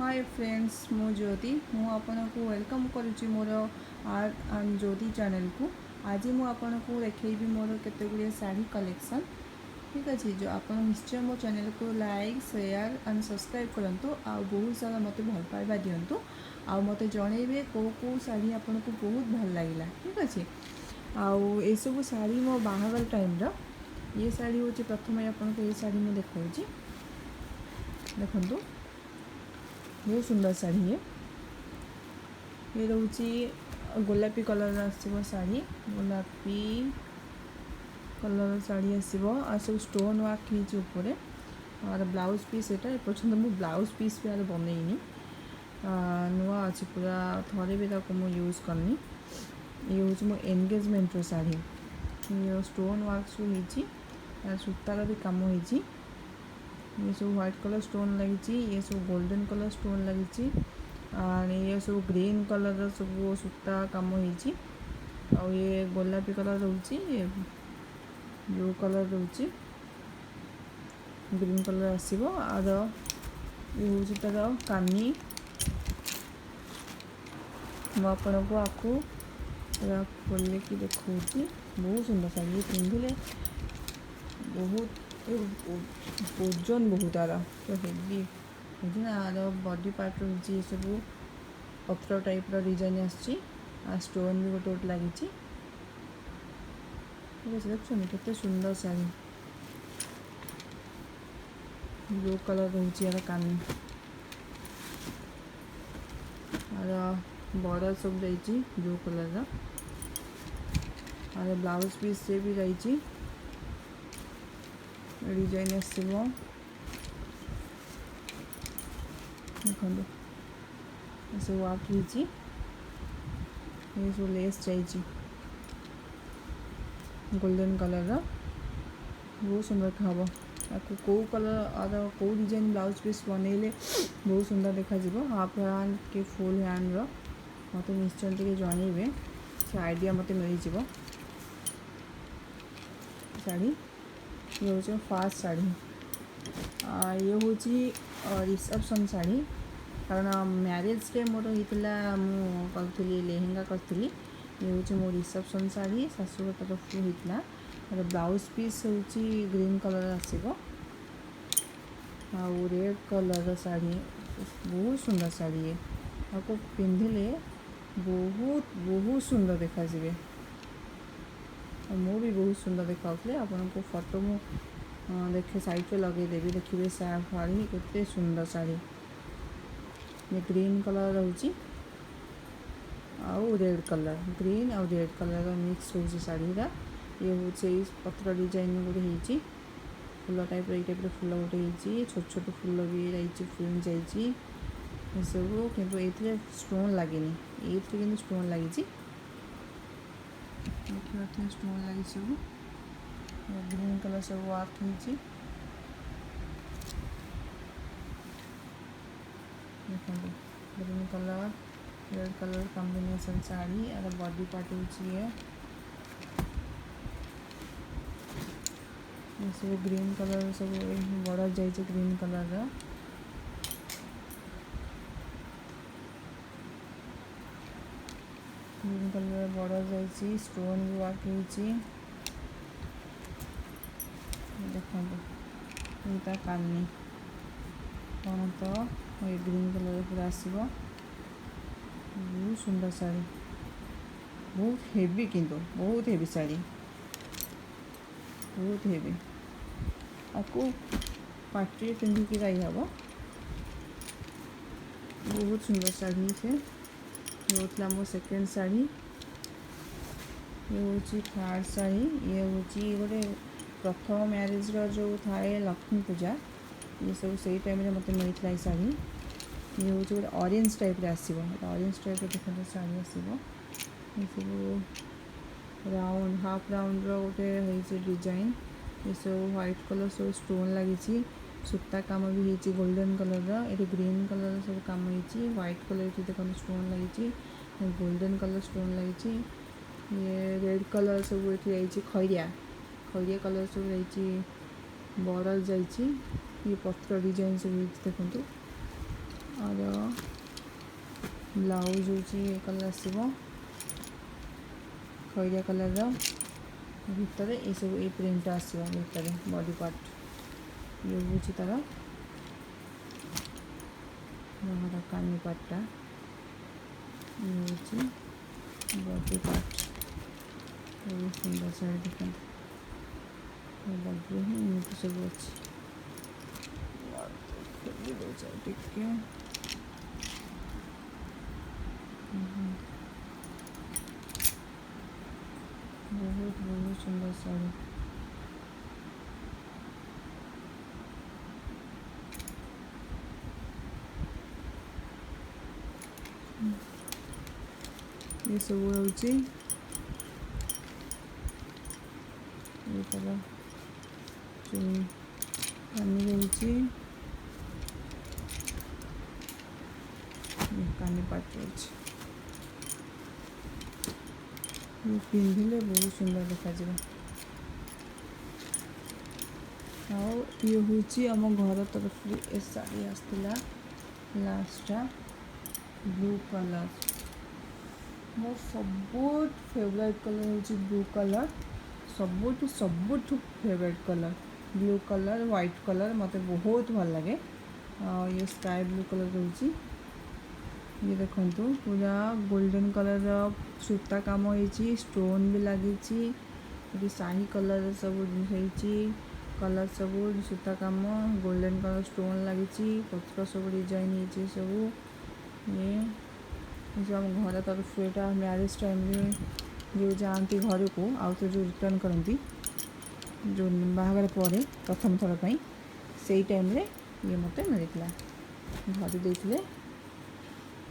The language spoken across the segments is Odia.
ହାଏ ଫ୍ରେଣ୍ଡସ୍, ମୁଁ ଜ୍ୟୋତି। ମୁଁ ଆପଣଙ୍କୁ welcome କରୁଛି ମୋର ଆର୍ଟ ଆଣ୍ଡ ଜ୍ୟୋତି ଚ୍ୟାନେଲକୁ। ଆଜି ମୁଁ ଆପଣଙ୍କୁ ଦେଖେଇବି ମୋର କେତେ ଗୁଡ଼ିଏ ଶାଢ଼ୀ କଲେକ୍ସନ୍। ଠିକ୍ ଅଛି, ଯେଉଁ ଆପଣ ନିଶ୍ଚୟ ମୋ ଚ୍ୟାନେଲକୁ ଲାଇକ୍, ସେୟାର ଆଣ୍ଡ ସବସ୍କ୍ରାଇବ୍ କରନ୍ତୁ ଆଉ ବହୁତ ସାରା ମୋତେ ଭଲ ପାଇବା ଦିଅନ୍ତୁ ଆଉ ମୋତେ ଜଣେଇବେ କେଉଁ କେଉଁ ଶାଢ଼ୀ ଆପଣଙ୍କୁ ବହୁତ ଭଲ ଲାଗିଲା। ଠିକ୍ ଅଛି, ଆଉ ଏସବୁ ଶାଢ଼ୀ ମୋ ବାହାଘର ଟାଇମ୍ର। ଇଏ ଶାଢ଼ୀ ହେଉଛି, ପ୍ରଥମେ ଆପଣଙ୍କୁ ଏ ଶାଢ଼ୀ ମୁଁ ଦେଖାଉଛି। ଦେଖନ୍ତୁ, ବହୁତ ସୁନ୍ଦର ଶାଢ଼ୀ ଇଏ। ଇଏ ରହୁଛି ଗୋଲାପୀ କଲର୍ ଆସିବ ଶାଢ଼ୀ, ଗୋଲାପୀ କଲର୍ ଶାଢ଼ୀ ଆସିବ ଆଉ ସବୁ ଷ୍ଟୋନ୍ ୱାର୍କ ହେଇଛି ଉପରେ। ଆର ବ୍ଲାଉଜ୍ ପିସ୍ ଏଇଟା, ଏପର୍ଯ୍ୟନ୍ତ ମୁଁ ବ୍ଲାଉଜ୍ ପିସ୍ ବି ଆର ବନେଇନି, ନୂଆ ଅଛି ପୁରା, ଥରେ ବି ତାକୁ ମୁଁ ୟୁଜ୍ କରିନି। ଇଏ ହେଉଛି ମୋ ଏନଗେଜମେଣ୍ଟର ଶାଢ଼ୀ। ଇଏ ଷ୍ଟୋନ୍ ୱାର୍କ ସବୁ ହେଇଛି, ସୂତାର ବି କାମ ହେଇଛି। ଇଏ ସବୁ ହ୍ୱାଇଟ୍ କଲର୍ ଷ୍ଟୋନ୍ ଲାଗିଛି, ଇଏ ସବୁ ଗୋଲ୍ଡେନ୍ କଲର୍ ଷ୍ଟୋନ୍ ଲାଗିଛି, ଇଏ ସବୁ ଗ୍ରୀନ୍ କଲର୍ର ସବୁ ସୂତା କାମ ହେଇଛି। ଆଉ ଇଏ ଗୋଲାପୀ କଲର୍ ରହୁଛି, ବ୍ଲୁ କଲର୍ ରହୁଛି, ଗ୍ରୀନ୍ କଲର୍ ଆସିବ। ଆର ଇଏ ହେଉଛି ତା'ର କାନି। ମୁଁ ଆପଣଙ୍କୁ ଆକୁ ପୁରା ଖୋଲିକି ଦେଖାଉଛି। ବହୁତ ସୁନ୍ଦର ଶାଢ଼ୀ, ପିନ୍ଧିଲେ ବହୁତ ଓଜନ, ବହୁତ ଆର ପୁରା ହେଭି ବୁଝିନା। ଆର ବଡି ପାର୍ଟ ରହୁଛି, ଏସବୁ ପତ୍ର ଟାଇପ୍ର ଡିଜାଇନ୍ ଆସିଛି ଆଉ ଷ୍ଟୋନ୍ ବି ଗୋଟେ ଗୋଟେ ଲାଗିଛି। ଠିକ୍ ଅଛି, ଦେଖୁଛନ୍ତି କେତେ ସୁନ୍ଦର ଶାଢ଼ୀ। ବ୍ଲୁ କଲର୍ ରହୁଛି ଆର କାନି, ଆର ବର୍ଡ଼ର ସବୁ ଯାଇଛି ବ୍ଲୁ କଲର୍ର। ଆର ବ୍ଲାଉଜ୍ ପିସ୍ ସେ ବି ଯାଇଛି, ଡିଜାଇନ୍ ଆସିବ। ଦେଖନ୍ତୁ, ଏସବୁ ୱାର୍କ ହେଇଛି, ଏସବୁ ଲେସ୍ ଯାଇଛି ଗୋଲ୍ଡେନ୍ କଲର୍ର, ବହୁତ ସୁନ୍ଦର ହେବ। ଆକୁ କେଉଁ କଲର୍ ଆର କେଉଁ ଡିଜାଇନ୍ ବ୍ଲାଉଜ୍ ପିସ୍ ବନେଇଲେ ବହୁତ ସୁନ୍ଦର ଦେଖାଯିବ, ହାଫ୍ ହ୍ୟାଣ୍ଡ କି ଫୁଲ୍ ହ୍ୟାଣ୍ଡର, ମୋତେ ନିଶ୍ଚୟ ଟିକେ ଜଣେଇବେ, ସେ ଆଇଡ଼ିଆ ମୋତେ ମିଳିଯିବ। ଶାଢ଼ୀ ଇଏ ହେଉଛି ଫାର୍ଷ୍ଟ ଶାଢ଼ୀ। ଇଏ ହେଉଛି ରିସେପସନ୍ ଶାଢ଼ୀ, କାରଣ ମ୍ୟାରେଜ୍ରେ ମୋର ହେଇଥିଲା, ମୁଁ କରିଥିଲି ଲେହେଙ୍ଗା କରିଥିଲି। ଇଏ ହେଉଛି ମୋ ରିସେପସନ୍ ଶାଢ଼ୀ, ଶାଶୁଘର ତରଫରୁ ହେଇଥିଲା। ତାର ବ୍ଲାଉଜ୍ ପିସ୍ ହେଉଛି ଗ୍ରୀନ୍ କଲର୍ ଆସିବ ଆଉ ରେଡ଼୍ କଲର୍ର ଶାଢ଼ୀ। ବହୁତ ସୁନ୍ଦର ଶାଢ଼ୀ ଇଏ, ଆକୁ ପିନ୍ଧିଲେ ବହୁତ ବହୁତ ସୁନ୍ଦର ଦେଖାଯିବେ। ଆଉ ମୁଁ ବି ବହୁତ ସୁନ୍ଦର ଦେଖାଯାଉଥିଲେ। ଆପଣଙ୍କୁ ଫଟୋ ମୁଁ ଦେଖେ ସାଇଡ଼୍ରେ ଲଗେଇଦେବି, ଦେଖିବେ ଶାଢ଼ୀ କେତେ ସୁନ୍ଦର ଶାଢ଼ୀ। ଗ୍ରୀନ୍ କଲର୍ ରହୁଛି ଆଉ ରେଡ଼୍ କଲର୍, ଗ୍ରୀନ୍ ଆଉ ରେଡ଼୍ କଲର୍ର ମିକ୍ସ ହେଉଛି ଶାଢ଼ୀଟା। ଇଏ ହେଉଛି ଏଇ ପତ୍ର ଡିଜାଇନ୍ ଗୋଟେ ହେଇଛି, ଫୁଲ ଟାଇପ୍ର, ଏଇ ଟାଇପ୍ର ଫୁଲ ଗୋଟେ ହେଇଛି, ଛୋଟ ଛୋଟ ଫୁଲ ବି ଯାଇଛି, ଫୁଲ ଯାଇଛି ଏସବୁ। କିନ୍ତୁ ଏଇଥିରେ ଷ୍ଟୋନ୍ ଲାଗିନି, ଏଇଥିରେ କିନ୍ତୁ ଷ୍ଟୋନ୍ ଲାଗିଛି। ଦେଖିପାରୁଥିବେ ଷ୍ଟୋନ୍ ଲାଗିଛି ସବୁ, ଗ୍ରୀନ୍ କଲର୍ ସବୁ ୱାର୍କ ହେଇଛି। ଦେଖନ୍ତୁ, green colour red colour combination ଶାଢ଼ୀ। ଆର ବଡି ପାର୍ଟ ହେଉଛି ଇଏ, ଏସବୁ ଗ୍ରୀନ୍ କଲର୍ ସବୁ ବର୍ଡ଼ର ଯାଇଛି ଗ୍ରୀନ୍ କଲର୍ର। ଗ୍ରୀନ୍ କଲର୍ ବର୍ଡ଼ର ଯାଇଛି, ଷ୍ଟୋନ୍ ବି ୱାର୍କ ହେଇଛି। ଦେଖନ୍ତୁ, ଏଇଟା କାନି କ'ଣ ତ ଏ ଗ୍ରୀନ୍ କଲର୍ ପୁରା ଆସିବ। ବହୁତ ସୁନ୍ଦର ଶାଢ଼ୀ, ବହୁତ ହେଭି, କିନ୍ତୁ ବହୁତ ହେଭି ଶାଢ଼ୀ, ବହୁତ ହେଭି। ଆକୁ ପାଟିରେ ପିନ୍ଧିକି ଯାଇ ହେବ। ବହୁତ ସୁନ୍ଦର ଶାଢ଼ୀ ସେ। ଇଏ ହେଉଥିଲା ମୋ ସେକେଣ୍ଡ ଶାଢ଼ୀ। ଇଏ ହେଉଛି ଥାର୍ଡ଼ ଶାଢ଼ୀ। ଇଏ ହେଉଛି ଗୋଟେ ପ୍ରଥମ ମ୍ୟାରେଜ୍ର ଯେଉଁ ଥାଏ ଲକ୍ଷ୍ମୀ ପୂଜା, ଇଏ ସବୁ ସେଇ ଟାଇମ୍ରେ ମୋତେ ମିଳିଥିଲା ଏ ଶାଢ଼ୀ। ଇଏ ହେଉଛି ଗୋଟେ ଅରେଞ୍ଜ ଟାଇପ୍ର ଆସିବ, ଅରେଞ୍ଜ ଟାଇପ୍ର ଦେଖନ୍ତୁ ଶାଢ଼ୀ ଆସିବ। ଏସବୁ ରାଉଣ୍ଡ ହାଫ୍ ରାଉଣ୍ଡର ଗୋଟେ ହେଇଛି ଡିଜାଇନ୍। ଏସବୁ ହ୍ୱାଇଟ୍ କଲର୍ ସବୁ ଷ୍ଟୋନ୍ ଲାଗିଛି, ସୂତା କାମ ବି ହେଇଛି ଗୋଲ୍ଡେନ୍ କଲର୍ର। ଏଠି ଗ୍ରୀନ୍ କଲର୍ର ସବୁ କାମ ହେଇଛି, ହ୍ୱାଇଟ୍ କଲର୍ ଏଠି ଦେଖନ୍ତୁ ଷ୍ଟୋନ୍ ଲାଗିଛି, ଗୋଲ୍ଡେନ୍ କଲର୍ ଷ୍ଟୋନ୍ ଲାଗିଛି। ଇଏ ରେଡ଼୍ କଲର୍ ସବୁ ଏଠି ଯାଇଛି, ଖଇରିଆ ଖଇରିଆ କଲର୍ ସବୁ ଯାଇଛି, ବର୍ଡ଼ର ଯାଇଛି। ଇଏ ପତ୍ର ଡିଜାଇନ୍ ସବୁ ହେଇଛି ଦେଖନ୍ତୁ। ଆର ବ୍ଲାଉଜ୍ ହେଉଛି ଏ କଲର୍ ଆସିବ, ଖଇରିଆ କଲର୍ର। ଭିତରେ ଏସବୁ ଏଇ ପ୍ରିଣ୍ଟଟା ଆସିବ ଭିତରେ ବଡି ପାର୍ଟ। ଇଏ ହେଉଛି ତାର ବାହାର କାନି ପାର୍ଟଟା, ଇଏ ହେଉଛି ବଡି ପାର୍ଟ। ବହୁତ ସୁନ୍ଦର ଶାଢ଼ୀ ଦେଖନ୍ତୁ, ବଡିରେ ହିଁ ଏମିତି ସବୁ ଅଛି। ଖୋଲି ଦେଉଛି ଆଉ ଟିକେ। ବହୁତ ବହୁତ ସୁନ୍ଦର ଶାଢ଼ୀ। ଏସବୁ ହେଉଛି ଇଏ ତାର କାନି ରହୁଛି, କାନି ପାଟ ରହୁଛି। ପିନ୍ଧିଲେ ବହୁତ ସୁନ୍ଦର ଦେଖାଯିବ। ଆଉ ଇଏ ହେଉଛି ଆମ ଘର ତରଫରୁ ଏ ଶାଢ଼ୀ ଆସିଥିଲା ଲାଷ୍ଟଟା, ବ୍ଲୁ କଲର୍। ମୋ ସବୁଠୁ ଫେଭରାଇଟ୍ କଲର୍ ହେଉଛି ବ୍ଲୁ କଲର୍, ସବୁଠୁ ସବୁଠୁ favourite colour blue colour, white colour ମୋତେ ବହୁତ ଭଲ ଲାଗେ। ଆଉ ଇଏ ସ୍କାଏ ବ୍ଲୁ କଲର୍ ରହୁଛି। ଇଏ ଦେଖନ୍ତୁ ପୁରା ଗୋଲ୍ଡେନ୍ କଲର୍ର ସୂତା କାମ ହେଇଛି, ଷ୍ଟୋନ୍ ବି ଲାଗିଛି, ଏଠି ଶାଢ଼ୀ କଲର୍ ସବୁ ହେଇଛି, କଲର୍ ସବୁ ସୂତା କାମ, ଗୋଲ୍ଡେନ୍ କଲର୍ ଷ୍ଟୋନ୍ ଲାଗିଛି, ପତ୍ର ସବୁ ଡିଜାଇନ୍ ହେଇଛି ସବୁ। ଇଏ ଯେଉଁ ଆମ ଘର ତରଫରୁ ଏଇଟା ମ୍ୟାରେଜ୍ ଟାଇମ୍ରେ ଯେଉଁ ଯାଆନ୍ତି ଘରକୁ ଆଉ ଥରେ ଯେଉଁ ରିଟର୍ନ କରନ୍ତି ଯେଉଁ ବାହାଘର ପରେ ପ୍ରଥମ ଥର ପାଇଁ, ସେଇ ଟାଇମ୍ରେ ଇଏ ମୋତେ ମିଳିଥିଲା, ଘରେ ଦେଇଥିଲେ।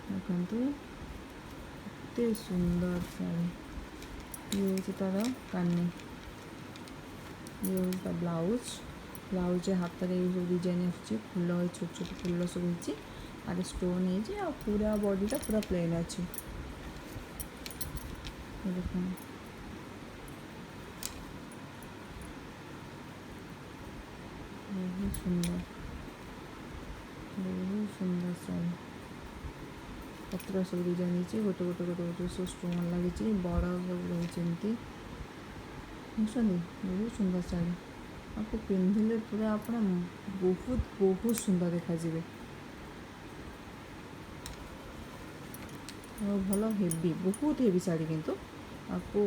ଦେଖନ୍ତୁ ଏତେ ସୁନ୍ଦର ଶାଢ଼ୀ। ଇଏ ହେଉଛି ତା'ର କାନି, ଇଏ ହେଉଛି ତା ବ୍ଲାଉଜ୍। ବ୍ଲାଉଜ୍ ହାତରେ ଏଇ ସବୁ ଡିଜାଇନ୍ ଆସୁଛି, ଫୁଲ ଛୋଟ ଛୋଟ ଫୁଲ ସବୁ ହେଇଛି, ଆରେ ଷ୍ଟୋନ୍ ହେଇଛି, ଆଉ ପୁରା ବଡ଼ିଟା ପୁରା ପ୍ଲେନ୍ ଅଛି। ଦେଖନ୍ତୁ ବହୁତ ସୁନ୍ଦର, ବହୁତ ସୁନ୍ଦର ଶାଢ଼ୀ। ପତ୍ର ସବୁ ଡିଜାଇନ୍ ହେଇଛି, ଗୋଟେ ଗୋଟେ ଗୋଟେ ଗୋଟେ ସବୁ ଷ୍ଟୋନ୍ ଲାଗିଛି, ବଡ଼ ସବୁ ରହିଛି ଏମିତି, ବୁଝୁଛନ୍ତି। ବହୁତ ସୁନ୍ଦର ଶାଢ଼ୀ, ଆକୁ ପିନ୍ଧିଲେ ପୁରା ଆପଣ ବହୁତ ବହୁତ ସୁନ୍ଦର ଦେଖାଯିବେ। ଆଉ ଭଲ ହେଭି, ବହୁତ ହେଭି ଶାଢ଼ୀ, କିନ୍ତୁ ଆକୁ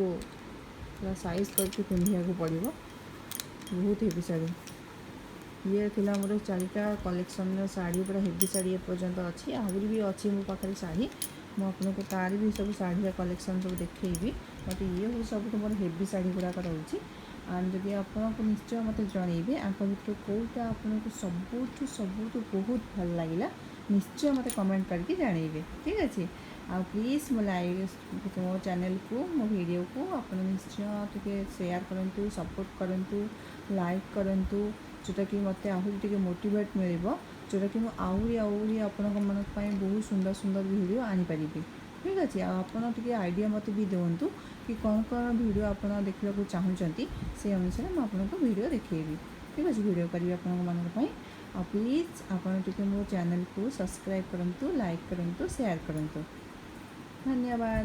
ପୁରା ସାଇଜ୍ କରିକି ପିନ୍ଧିବାକୁ ପଡ଼ିବ, ବହୁତ ହେଭି ଶାଢ଼ୀ। ଇଏ ଥିଲା ମୋର 4ଟା କଲେକ୍ସନ୍ର ଶାଢ଼ୀ, ପୁରା ହେଭି ଶାଢ଼ୀ ଏପର୍ଯ୍ୟନ୍ତ ଅଛି। ଆହୁରି ବି ଅଛି ମୋ ପାଖରେ ଶାଢ଼ୀ, ମୁଁ ଆପଣଙ୍କୁ ତାର ବି ସବୁ ଶାଢ଼ୀର କଲେକ୍ସନ୍ ସବୁ ଦେଖେଇବି। ବଟ୍ ଇଏ ହେଉଛି ସବୁଠୁ ମୋର ହେଭି ଶାଢ଼ୀ ଗୁଡ଼ାକ ରହୁଛି। ଆଣ୍ଡ ଯଦି ଆପଣଙ୍କୁ ନିଶ୍ଚୟ ମୋତେ ଜଣେଇବେ ଆଙ୍କ ଭିତରୁ କେଉଁଟା ଆପଣଙ୍କୁ ସବୁଠୁ ସବୁଠୁ ବହୁତ ଭଲ ଲାଗିଲା, ନିଶ୍ଚୟ ମୋତେ କମେଣ୍ଟ କରିକି ଜଣେଇବେ, ଠିକ୍ ଅଛି। ଆଉ ପ୍ଲିଜ୍ ମୋ ଲାଇକ୍, ମୋ ଚ୍ୟାନେଲ୍କୁ, ମୋ ଭିଡ଼ିଓକୁ ଆପଣ ନିଶ୍ଚୟ ଟିକେ ସେୟାର କରନ୍ତୁ, ସପୋର୍ଟ କରନ୍ତୁ, ଲାଇକ୍ କରନ୍ତୁ, ଯେଉଁଟାକି ମୋତେ ଆହୁରି ଟିକେ ମୋଟିଭେଟ୍ ମିଳିବ, ଯେଉଁଟାକି ମୁଁ ଆହୁରି ଆହୁରି ଆପଣଙ୍କ ମାନଙ୍କ ପାଇଁ ବହୁତ ସୁନ୍ଦର ସୁନ୍ଦର ଭିଡ଼ିଓ ଆଣିପାରିବି, ଠିକ୍ ଅଛି। ଆଉ ଆପଣ ଟିକେ ଆଇଡ଼ିଆ ମୋତେ ବି ଦିଅନ୍ତୁ କି କ'ଣ କ'ଣ ଭିଡ଼ିଓ ଆପଣ ଦେଖିବାକୁ ଚାହୁଁଛନ୍ତି, ସେଇ ଅନୁସାରେ ମୁଁ ଆପଣଙ୍କୁ ଭିଡ଼ିଓ ଦେଖେଇବି, ଠିକ୍ ଅଛି, ଭିଡ଼ିଓ କରିବି ଆପଣଙ୍କ ମାନଙ୍କ ପାଇଁ। ଆଉ ପ୍ଲିଜ୍ ଆପଣ ଟିକେ ମୋ ଚ୍ୟାନେଲ୍କୁ ସବସ୍କ୍ରାଇବ୍ କରନ୍ତୁ, ଲାଇକ୍ କରନ୍ତୁ, ସେୟାର କରନ୍ତୁ। ଧନ୍ୟବାଦ।